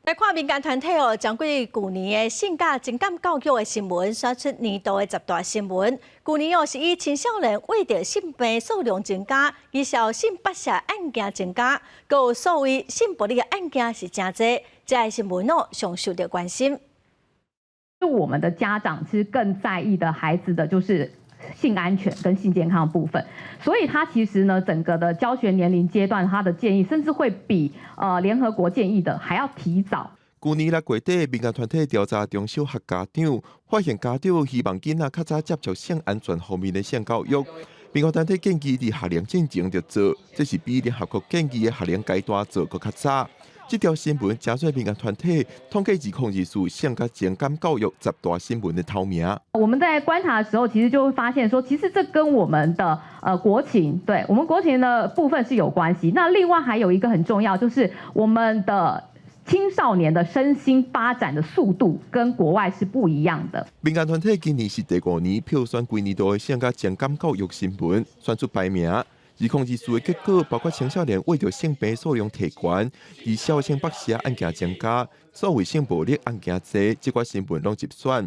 來看民間團體哦，針對舊年的性佮情感教育的新聞，選出年度的十大新聞。舊年哦是以青少年患著性病數量增加，兒少性剝削案件增加，閣有所謂性暴力的案件是誠濟，這个新聞哦上受著關心。就我們的家長其實更在意的孩子的就是性安全跟性健康的部分，所以他其實呢，整個的教學年齡階段，他的建議甚至會比聯合國建議的還要提早。舊年六月底，民間團體調查中小學家長，發現家長希望囡仔較早接觸性安全方面的性教育。民間團體建議佇學齡進前就做，這是比聯合國建議的學齡階段做閣較早。這條新聞成做民間團體統計2024性佮情感教育十大新聞的頭名。我們在觀察的時候，其實就會發現說，其實這跟我們的國情，對我們國情的部分是有關係。那另外還有一個很重要，就是我們的青少年的身心發展的速度跟國外是不一樣的。民間團體今年是第五年票選規年度的性佮情感教育新聞，選出排名。2024的結果，包括青少年患著性病數量提懸，兒少性剝削案件增加，所謂性暴力案件濟，這寡新聞攏入選。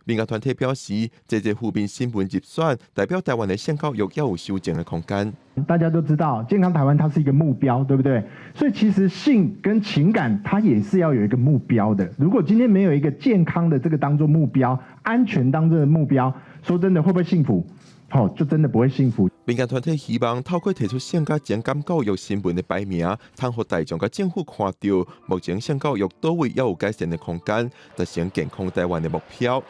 民間團體表示，這濟負面新聞入選，代表台灣的性教育猶有修正的空間。大家都知道，健康台灣它是一個目標，對不對？所以其實性跟情感，它也是要有一個目標的。如果今天沒有一個健康的這個當做目標，安全當做目標，說真的，會不會幸福？好，就真的不會幸福。民間團體希望透過提出性佮情感教育新聞的排名，通予大眾佮政府看著，目前性教育佗位猶有改善的空間，達成健康台灣的目標。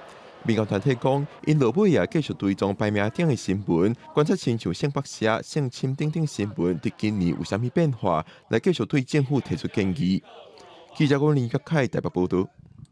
民間團體講，𪜶落尾也繼續追蹤排名頂的新聞，觀察親像性剝削、性侵等等新聞，佇今年有啥物變化，來繼續對政府提出建議。記者郭林國凱台北報導。